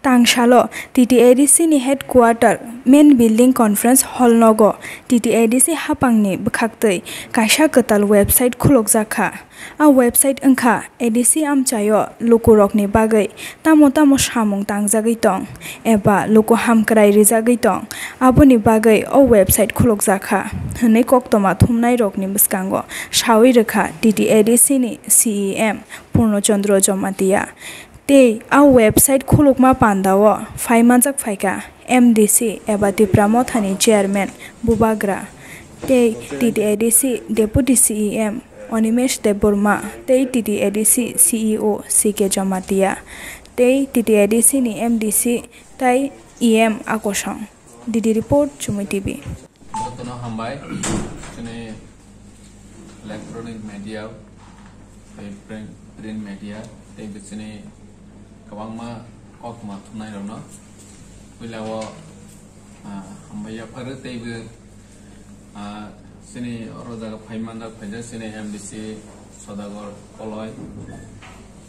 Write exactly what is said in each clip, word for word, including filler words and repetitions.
Tangsalo T T A D C ni headquarter main building conference hall nogo T T A D C haphangni bwkhaktwi kaisa kwtal website khulukjakha. A website wngkha A D C amchaio lukurokni bagwi tamo tamo samung tangjagwi tong eba luku hamkrai rijagwi tong, aboni bagwi o website khulukjakha, hwnwi koktwma thumnairokni bwskango sawi rwkha T T A D C ni C E M Purno Chandra Jamatia. Tei a website khulukma pandao phai manjak phaikha M D C eba Tipra Mothani chairman Bubagra tei T T A D C deputy C E M Animesh Debbarma tei T T A D C C E O C K Jamatia tei T T A D C ni M D C tei E M Akosong. D D report, Chumui T V. Jotono hambai, chini electronic media, tei print, print media, tei bichini kwbangma koktwma thumnairokno puilao, ah, hambai yapharo, tei bo, ah, chini oro jaga phai manjak phaijak chini M D C Sodagar Koloi,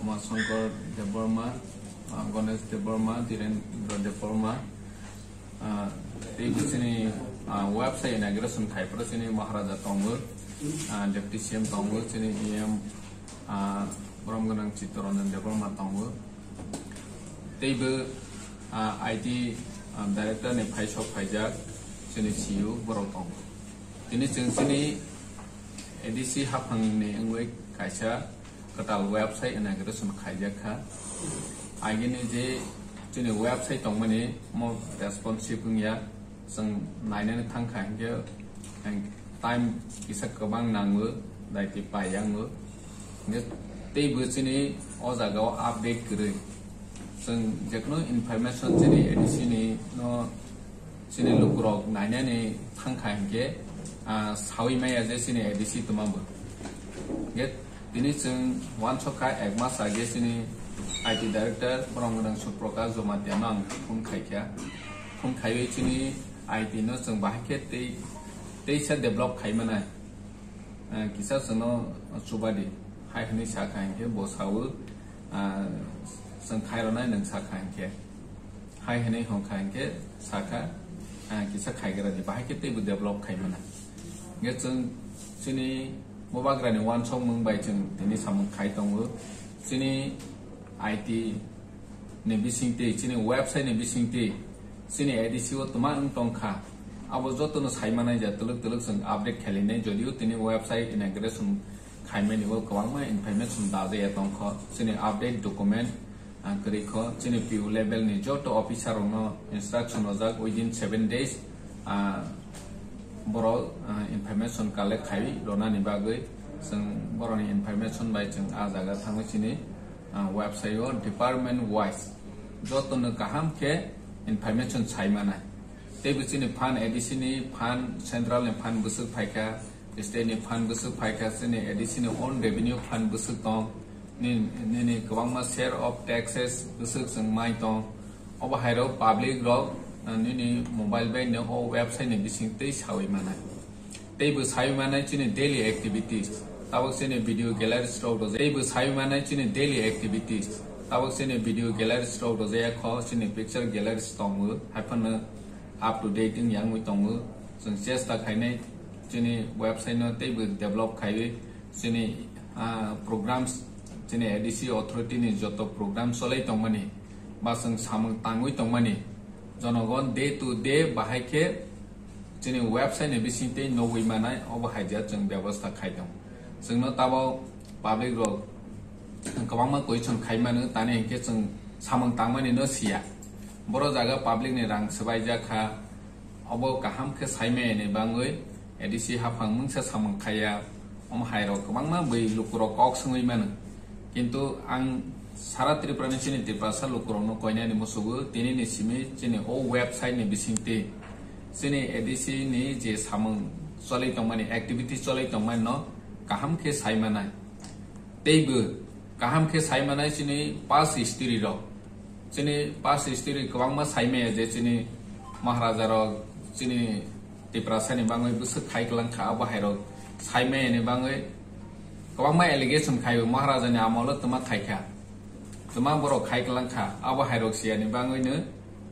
Uma Shankar Debbarma, ah, Ganesh Debbarma, Dhirendra Debbarma, Ah, tei bo chini, ah, website inauguration khai phuru chini Maharaja tongo, ah, Deputy C M tongo, chini E M, ah, borom gwnang Chittaranjan Debbarma tongo. Tei bo, ah, I T, ah, director ni phaisok phaijak chini C E O borok tongo. Tini chwng chini A D C haphangni wngwi kaisa kwtal website inauguration khaijak kha. Agini je chini website tongmani mo responsive wngya, chwng nainani thang kha hinkhe time kisa kwbang nango, daiti pai yango. Hinkhe teibo chini o jaga o update kwrwi. Chwng jekono information chini A D C ni no chini lukurok nainani thang kha hinkhe, ah, sawi maya je chini A D C tuma bo. Hinkhe tini chwng uansuk kha ek mas age chini I T director borom gwnang Suprakash Jamatia no ang phone khai kha. Phone khaiwi chini I T no chwng bahai khe tei, teisa develop khai manai. Ah, kisa chwngno chubadi hai hwnwi sa kha hinkhe bo sawi, ah, chwng khai rwnai nwng sa kha hinkhe. Hai hwnwi hwn kha hinkhe sakha, ah, kisa khaigrani bahai khe teibo develop khai mano. Hinkhe chwng chini Bubagrani uansukmung bai chwng tini samung khai tongo. Chini I T ni bisingtwi, chini website ni bisingtwi, chini A D C o twma wng tong kha. Abo jotono sai manai ja twlwk twlwk chwng update khailai nai, jodio tini website inauguration khaimani o kwbangma information dajaya tongkho. Chini update document, ah, kwrwi kho. Chini P O level ni joto officer rokno instruction rojak within seven days, ah, borok, ah, information collect khai ronani bagwi. Chwng borokni information bai chwng ah jaga thangwi chini, ah, website o department wise jotono kaham khe information sai manai. Teibo chini phan A D C ni phan, central ni phan bwswk phaikha, state ni phan bwswk phaikha, chini A D C ni own revenue phan bwswk tong, ni, nini kwbangma share of taxes bwswk chwng mai tong. Obo hai rok public rok, ah, nini mobile bai no o website ni bising tei sawi manai. Teibo sawi manai chini daily activities. Tabok chini video galleries rok rojak. Teibo sawi manai chini daily activities. Tabok chini video galleries rok rojak kho, chini picture galleries tongo. Haiphano up to date wng yangwi tongo. Chwng chesta khainai chini website no teibo develop khaiwi chini, ah, programs, chini A D C authority ni joto program cholai tongmani ba chwng samung tangwi tongmani jonogon day to day bahai khe chini website ni bising tei nugwi manai obo hai ja chwng bebostha khai tongo. Chwngno tabok public rok kwbangma question khai mano, tani hinkhe chwng samung tangmani no siya. Boro jaga public ni rang swbaijak kha, obo kaham khe saimaya ni bangwi A D C haphang mungsa samung khaiya, omo hai rok kwbangma bwi lukurok kok swngwi mano. Kintu ang sara Tripura ni chini Tiprasa lukurokno koinani musugo, tini ni simi chini o website ni bisingtwi chini A D C ni je samung cholai tongmani, activity cholai tongmani no kaham khe sai manai. Teibo kaham khe sai manai chini past history rok. Chini past history kwbangma sai maya je chini Maharaja rok, chini Tiprasa ni bangwi bwswk khai kwlang kha, abo hai rok sai maya ni bangwi kwbangma allegation khai o Maharaja ni amolo twma khai kha. Twma borok khai kwlang kha, abo hairok siyani bangwino,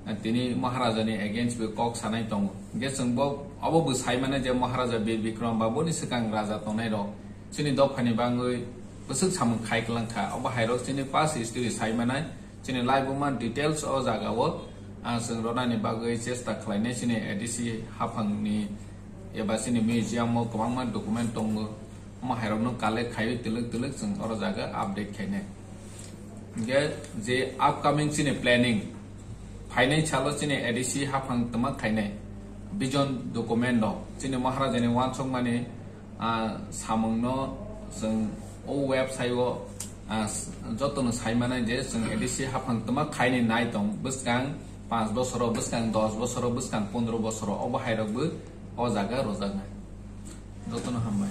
ah, tini Maharaja ni against bo kok sanai tongo. Hwnkhe chwng bo, abo bo sai mano je Maharaja Bir Bikram ba boni swkang raja tongnai rok chini dophani bangwi bwswk samung khai kwlang kha, abo hairok chini past history sai manai, chini laibuma details o jaga o, ah, chwng ronani bagwi chesta khlainai. Chini A D C haphangni eba chini museum o kwbangma document tongo. Omo hairokno collect khaiwi twlwk twlwk chwng oro jaga update khainai. Hwnkhe je upcoming chini planning, phainai salo chini A D C haphang twma khainai vision document no chini Maharaja ni uansukmani, ah, samungno chwng o website o, ah, s-, jotono sai manai je chwng A D C haphang twma khaini nai tong bwskang panch bosoro, bwskang dos bosoro, bwskang pondro bosoro, obo hairokbo o jaga rojaknai. Jotono hambai.